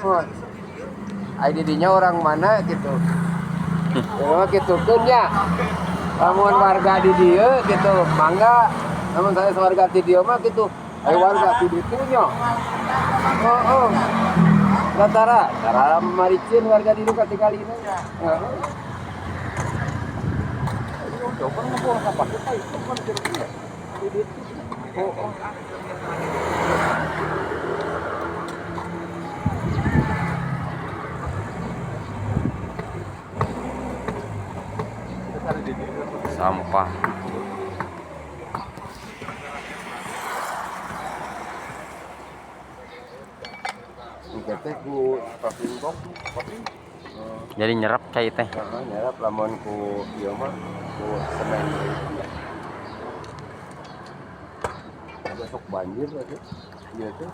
Oh. Ai di dinya orang mana gitu. Ya kitu keun nya. Lamun warga di dieu gitu, mangga. Lamun saya warga di dieu mah gitu. Ai warga di ditu nya. Oh. Tara, tara maricin warga di dieu katingalina. Heeh. Coba ngebuang sampah kita itu kan jeruknya. Di ditu. Oh. Sampah. Engke teh ku paving box, paving. Jadi nyerap cai teh. Heeh, nyerap lamun ku ieu mah ku semen deui. Besok banjir lagi. Ieu teh.